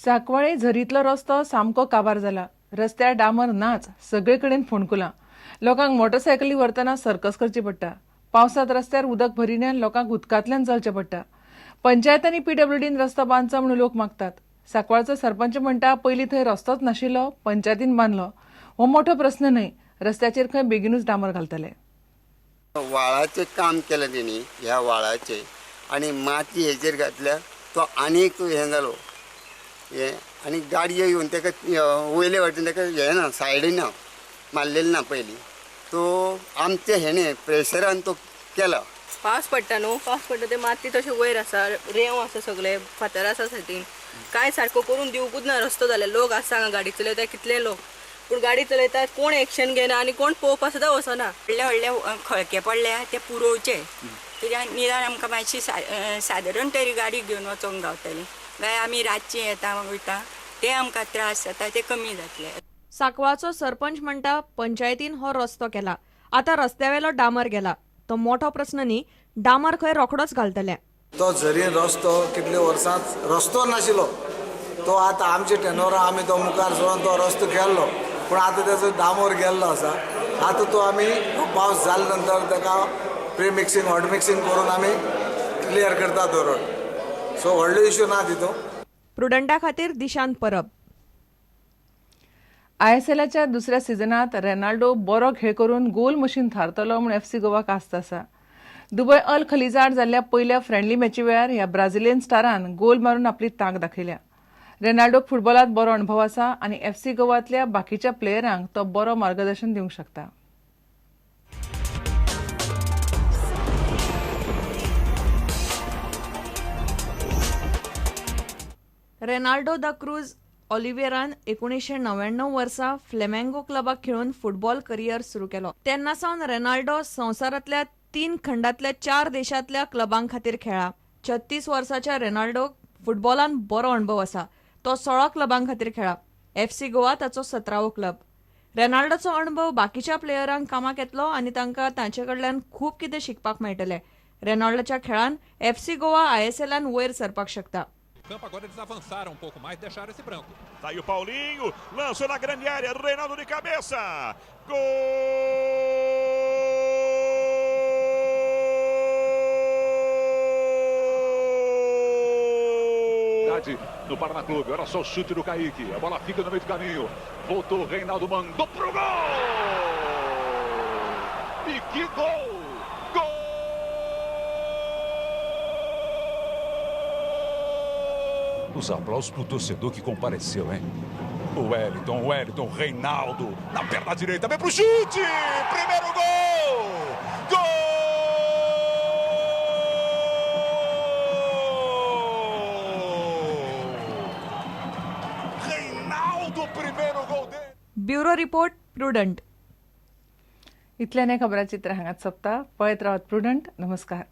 सांकवाळे झरींतलो रस्तो सामको काबार जाला. रस्त्यार डांबर नाच, सगळे कडेन फोंडकुलां. लोकांक मोटरसायकली व्हरतना सर्कस करची पडटा. पावसांत रस्त्यार उदक भरिल्ल्यान लोकांक उदकांतल्यान चलचें पडटा. पंचायत आनी पीडब्ल्यूडीन रस्तो बांदचो म्हणून लोक मागतात. सांकवाळचो सरपंच म्हणटा, पयलीं थंय रस्तोच नाशिल्लो, पंचायतीन बांदलो. हो मोठो प्रस्न न्हय, रस्त्याचेर खंय बेगिनूच डांबर घालतले. व्हाळाचें काम केलें तेणी, ह्या व्हाळाचें, आनी माती हेजेर घातल्या तो आनीक हें जालो हें, आनी गाडयो येवन ताका वयले वाटेन ताका हें ना, सायडी ना, मारलेली ना पयलीं, तो आमच्या हेणें प्रेशरान तो केला. पावस पडटा न्हू, पावस पडटा ते माती तशें वयर आसा, रेंव आसा, सगळे फातर आसा सायडीन, कांय सारको करून दिवकूच ना रस्तो जाल्यार. लोक आसा हांगा गाडी चलयता कितले लोक, पूण गाडी चलयतात कोण एक्शन घेना आनी कोण पळोवपा सुद्दां वचना. व्हडले व्हडले खळके पडल्या ते पुरोवचे, कित्याक निदान आमकां मातशी सादारण तरी गाडी घेवन वचोंक गावतली. काय आमी रातची येता वयता ते आमकां त्रास जाता, ते कमी जातले. सांकवाळचो सरपंच म्हणटा, पंचायतीन हो रस्तो केला, आतां रस्त्यावेलो डांबर गेला, तो मोठो प्रस्न न्ही, डांबर खंय रोखडोच घालतले. तो झरीन रस्तो कितले वर्सां रस्तो नाशिल्लो, तो आतां आमच्या टेनोरा आमी तो मुखार सरून तो रस्तो केल्लो, पूण आतां तेजो डांबर गेल्लो आसा. आतां तो आमी पावस जाले नंतर ताका प्री मिक्सिंग हॉट मिक्सिंग करून आमी क्लियर करता तो रोड. सो व्हडलो इश्यू ना तितून. प्रुडंटा खातीर दिशांत परब. आयएसएलाच्या दुसऱ्या सिजनात रेनाल्डो बरो खेळ करून गोल मशीन थारतलो म्हूण एफसी गोवाक आस्त आसा. दुबय अल खलीजा आड जाल्ल्या पयल्या फ्रेंडली मॅची वेळार ह्या ब्राझिलियन स्टारान गोल मारून आपली तांक दाखयल्या. रेनाल्डोक फुटबॉलात बरो अणभव आसा आनी एफसी गोवांतल्या बाकीच्या प्लेयरांक तो बरो मार्गदर्शन दिवंक शकता. रेनाल्डो दा क्रूज ऑलिव्हेरान 1999 वर्सा फ्लेमेंगो क्लबाक खेळून फुटबॉल करियर सुरू केलो. तेन्ना सावन रेनाल्डो संवसारांतल्या 3 खंडांतल्या 4 देशांतल्या क्लबां खातीर खेळ्ळा. 36 वर्साच्या रेनाल्डोक फुटबॉलान बरो अणभव आसा. तो 16 क्लबां खातीर खेळ्ळा. एफसी गोवा ताचो 17वो क्लब. रेनाल्डोचो अणभव बाकीच्या प्लेयरांक कामाक येतलो आनी तांकां तांचे कडल्यान खूब कितें शिकपाक मेळटलें. रेनाल्डोच्या खेळान एफसी गोवा आयएसएलान वयर सरपाक शकता. Campo, agora eles avançaram um pouco mais, deixaram esse branco. Tá aí o Paulinho, lançou na grande área, Reinaldo de cabeça. Gol! No Paraná Clube, olha só o chute do Kaique, a bola fica no meio do caminho, voltou o Reinaldo, mandou pro gol! E que gol! Gol! Os aplausos pro torcedor que compareceu, hein? O Wellington, Reinaldo, na perna direita, vem pro chute! Primeiro gol! Gol! Reinaldo, primeiro gol dele! Bureau report, Prudent. इतल्यान हें खबराचित्र हांगाच सोंपता. पळयत रावात prudent. नमस्कार.